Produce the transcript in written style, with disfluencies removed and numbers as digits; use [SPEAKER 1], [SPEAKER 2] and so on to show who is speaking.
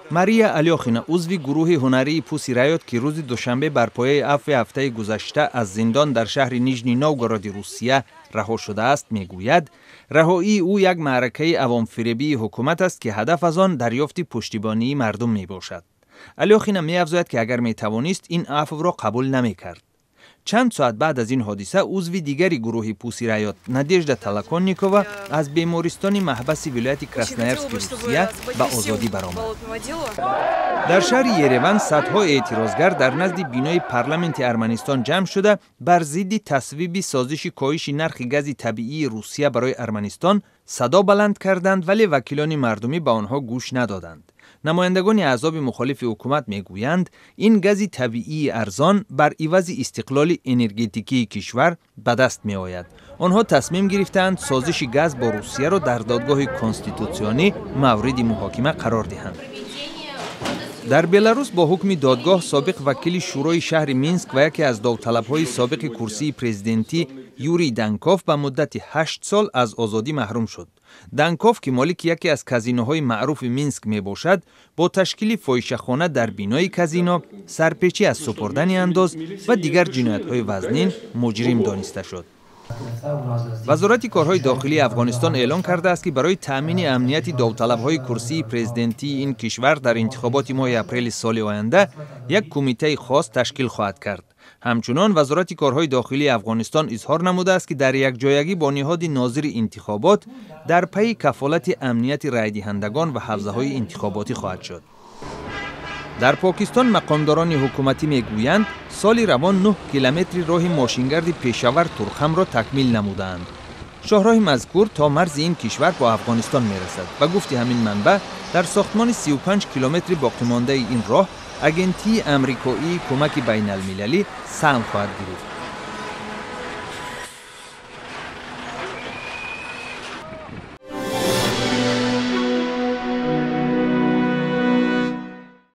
[SPEAKER 1] Мария Алёхина, узви гурӯҳи ҳунарии Пусси Райот, ки рӯзи душанбе бар пояи афви ҳафтаи гузашта аз зиндон дар шаҳри Нижний Новгороди Русия раҳо шудааст, мегӯяд, раҳоии ӯ як маъракаи авомфиребии ҳукумат аст, ки ҳадаф аз он дарёфти пуштибонии мардум мебошад. Алёхина меафзояд, ки агар метавонист, ин афвро қабул намекард. Чанд соат баъд аз ин ҳодиса узви дигари гурӯҳи Пусси Райот, Надежда Толоконникова, аз бемористони маҳбаси вилояти Красноярски Русия ба озодӣ баромад. Дар шаҳри Ереван садҳо эътирозгар дар назди бинои парламенти Арманистон ҷамъ шуда, бар зидди тасвиби созиши коҳиши нархи гази табиии Русия барои Арманистон садо баланд карданд, вале вакилони мардумӣ ба онҳо гӯш надоданд. Намояндагони аҳзоби мухолифи ҳукумат мегӯянд, ин гази табиии арзон бар ивази истиқлоли энергетикии кишвар ба даст меояд. Онҳо тасмим гирифтаанд, созиши газ бо Русияро дар додгоҳи конститутсионӣ мавриди муҳокима қарор диҳанд. Дар Беларус бо ҳукми додгоҳ собиқ вакили шӯрои шаҳри Минск ва яке аз довталабҳои собиқи курсии президентӣ Юрий Данков ба муддати 8 сол аз озодӣ маҳрум шуд. Данков, ки молики яке аз казиноҳои маъруфи Минск мебошад, бо ташкили фоҳишахона дар бинои казино, сарпечӣ аз супурдани андоз ва дигар ҷиноятҳои вазнин муҷрим дониста шуд. Вазорати корҳои дохилии Афғонистон эълон кардааст, ки барои таъмини амнияти довталабҳои курсии президентии ин кишвар дар интихоботи моҳи апрели соли оянда як кумитаи хос ташкил хоҳад кард. Ҳамчунон Вазорати корҳои дохилии Афғонистон изҳор намудааст, ки дар якҷоягӣ бо ниҳоди нозири интихобот дар пайи кафолати амнияти райдиҳандагон ва ҳавзаҳои интихоботӣ хоҳад шуд. Дар Покистон мақомдорони ҳукуматӣ мегӯянд, соли равон 9 километри роҳи мошингарди Пешавар Турхамро такмил намудаанд. Шоҳроҳи мазкур то марзи ин кишвар бо Афғонистон мерасад. Ба гуфти ҳамин манбаъ, дар сохтмони 35 километри боқимондаи ин роҳ Агентии амрикоии кӯмаки байналмилалӣ саҳм хоҳад гирифт.